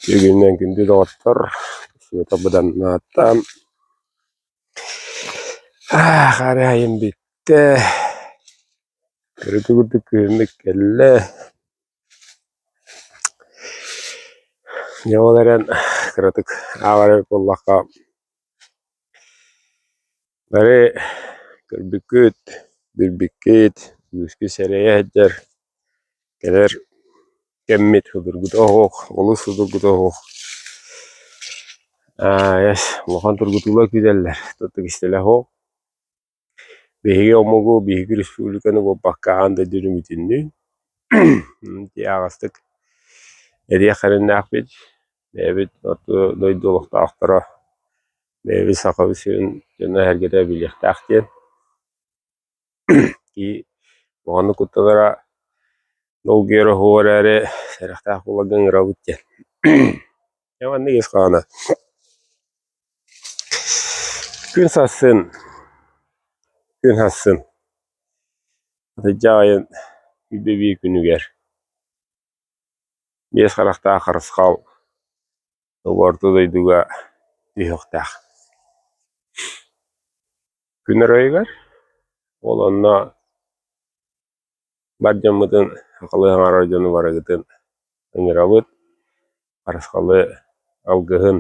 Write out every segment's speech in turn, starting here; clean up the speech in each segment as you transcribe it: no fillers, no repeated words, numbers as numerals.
Бүгүннэн күндү доҕоттор, Света быданнаата. Хаарыйым бүттэ. Кыргы курдук күһүммүт кэллэ. Дьэ ол эрэн кыратык ааҕар эбит буоллахха Бары көрбүккүт, билбиккит, үгүскүт сэрэйэ сылдьар кэлэр кэммит судургута суох, олус судургута суох. Эс, улахан тургутуулар күүтэллэр, тутук истэлэ суох. Биһиги омугу, биһиги республиканы буолбакка аан дойдуну бүтүннүү ити аҕастык эриэх эрэннээхпит, бэйэбит орто дойду олохтоохторо бэйэбит Сахабыт сирин дьоно-сэргэтэ билиэхтээх диэн киһи улаханнык куттанара долгуйара уһуо эрээри сэрэхтээх буоларга ыҥырабыт диэн. Дьэ маннык ис хоһооно. Күн сарсын, күн сарсын атырдьах айан сүүрбэ биир күнүгэр биэс харахтаах харысхал Орто дойдуга түһүөхтээх. Күн оройугар ол онно бар дьоммутун сахалыы саҥарар дьону барыгытын ыҥырабыт, харысхалы алгыһын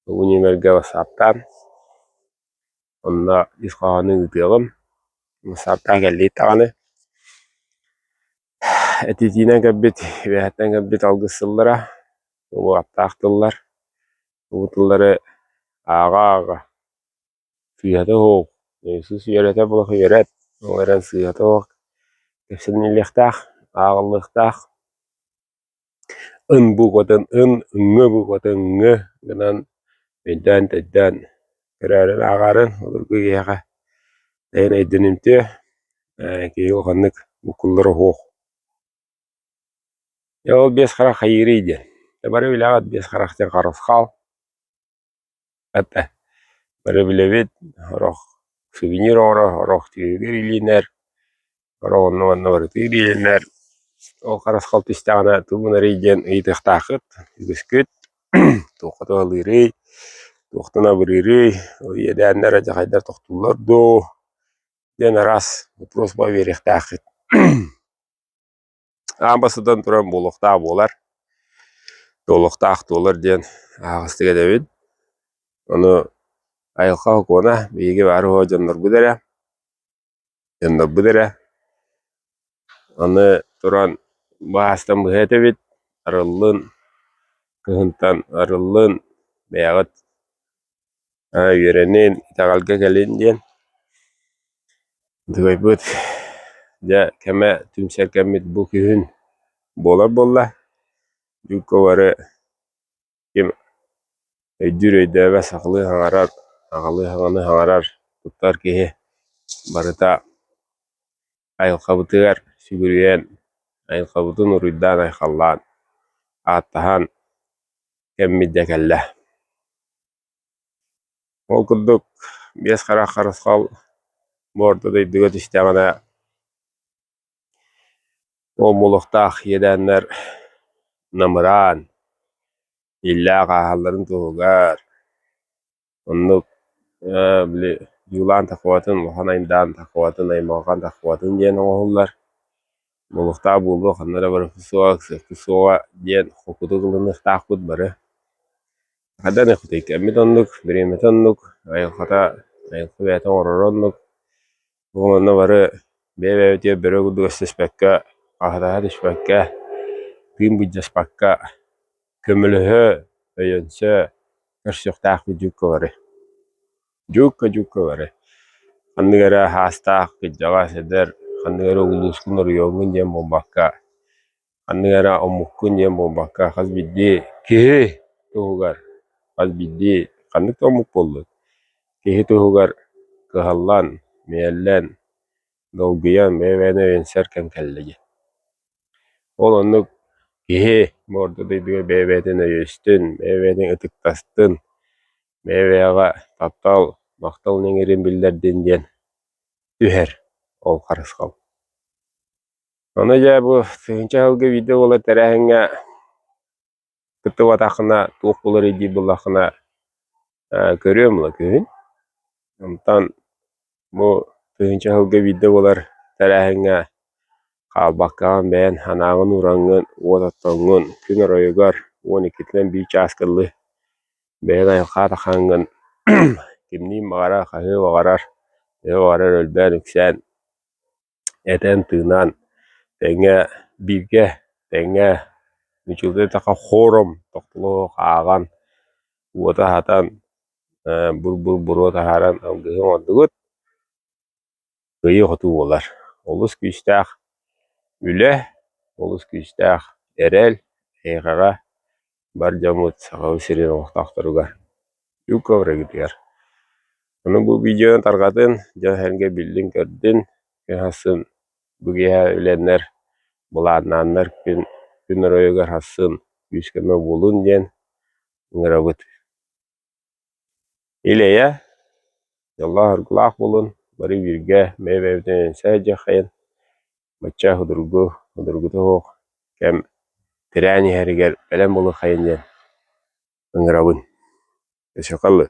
бу нүөмэргэ бассааптаан онно ис хоһоону ыытыаҕым. Бассааптаан кэллигит даҕаны этитиинэн кэлбит, үөһэттэн кэлбит алгыс тыллара, уоттаах тыллар, бу тыллары ааҕа-ааҕа сыыһата суох, Иисус үөрэтэ буолах үөрэт, ол эрэн сыыһата суох кэпсэниллиэхтээх, ааҕыллыахтаах. Ын букватын ын, ҥ букватын ҥ гынан өйдөөн-төйдөөн көрөөрүн ааҕаарын былыргы киһиэхэ эйэн өйдөнүмтүө, киһи улаханнык буккуллара суох. Дьэ ол биэс харах хайыырый диэн. Бары билэҕит биэс харах диэн харысхал. Этэ бары билэбит, сорох сувенир оҥорор, сорох түөһүгэр илиинэр, сорох онно-манна барытыгар илиинэр. Ол харысхал түстэҕинэ тугун эрий диэн ыйытыахтааххыт үгүскүт. Туохха туһалыырый, туохтан абырыырый, ол иэдээннэр алдьархайдар тохтууллар дуо диэн араас вопрос биэриэхтээххит. Аан бастатан туран буолуохтаах буолар, туолуохтаах туолар диэн аһаҕастык этэбин. Ону айылҕа сокуона биһиги бары уһуо дьоннорбут эрэ, дьоннорбут эрэ. Аны туран баастан быһа этэбит, арыллын, кыһынтан арыллын, бэйэҕит үөрэнин, итэҕэлгэ кэлин диэн Дыгайбыт дьэ кэмэ түмсэр кэммит бу күһүн буолар буолла. Дьукка бары ким өйдүүр өйдөөбөт сахалыы саҥарар, аҕалыы саҥаны саҥарар, туттар киһи барыта айылҕабытыгар сүгүрүйэн, айылҕабытын уруйдаан-айхаллаан, ааттаһан кэммит дьэ кэллэ. Ол курдук биэс харах харысхал бу орто дойдуга түстэҕинэ омулуктаах иэдээннэр намыраан, иллээх ааһалларын туһугар оннук били дьуулаан тахыбатын, улахан айдаан тахыбатын, аймалҕан тахыбатын диэн оҥоһуллар. Буолуохтаах буолуо, ханна эрэ барыахпыт суоҕа, ыксыахпыт суоҕа диэн холкутук ылыныахтаахпыт бары. Хайдах эмэ кэммит оннук, бириэмэтэ оннук, айылҕата, айылҕа бэйэтэ оҥороро оннук. Ол онно бары бэйэ-бэйэбитигэр бөрө курдук өстөспөккө, хаһытаһа түспэккэ, тыын былдьаспакка көмөлөһө, өйөнсө көрсүөхтээхпит дьукка бары. Дьукка-дьукка бары. Ханнык эрэ аһаастаах, кырдьаҕас, эдэр, ханнык эрэ улуускун, оройуоҥҥун диэн буолбакка, ханнык эрэ омуккун диэн буолбакка, хас биирдии киһи туһугар, хас биирдии ханнык да омук буоллун, киһи туһугар кыһаллан, мүһэллэн, долгуйан, бэйэ-бэйэни өйөнсөр кэм кэллэ диэн. Ол оннук киһи бу орто дойдуга бэйэ-бэйэтин өйөстүн, бэйэ-бэйэтин ытыктастын, бэйэ-бэйэҕэ таптал, махтал иҥэрин биллэрдин диэн түһэр ол харысхал. Ону дьэ бу тыһыынча сылга биирдэ буолар тэрээһиҥҥэ. Кыттыбатаххына туох буоларый диир буоллаххына, көрүөм ыла күһүн. Онтон бу тыһыынча сылга биирдэ буолар тэрээһиҥҥэ хаалбаккаҕын бэйэн санааҕын уураҥҥын, уот оттоҥҥун, күн оройугар 12-тэн биир чааска дылы бэйэн айылҕа тахаҥҥын кимниин баҕарар, хаһыа баҕарар, төһө баҕарар өлбөөн-үксээн этэн-тыынан тэҥҥэ бииргэ тэҥҥэ үчүгэй эттэххэ хором тохтоло суох ааҕан уоту аһатан бур-бур буруо таһааран алгыһы оҥордугут кыайыы-хотуу буолар. Олус күүстээх үлэ, олус күүстээх эрэл эйиэхэҕэ бар дьоммут Сахабыт сирин олохтоохторугар Юка барыгытыгар. Ону бу видеоны тарҕатын, дьон-сэргэ биллин-көрдүн, күн ахсын бу киэһэ үлэннэр, былааннааннар күн, күн оройугар ахсын күүс-көмө буолун диэн ыҥырабыт. Ил-эйэ, дьоллоох-соргулаах буолун, бары бииргэ бэйэ-бэйэбитин өйөнсө дьахайын, бачча судургу, судургута суох кэм тирээн иһэригэр бэлэм буолуоххайын диэн ыҥырабын. Өссө халлы.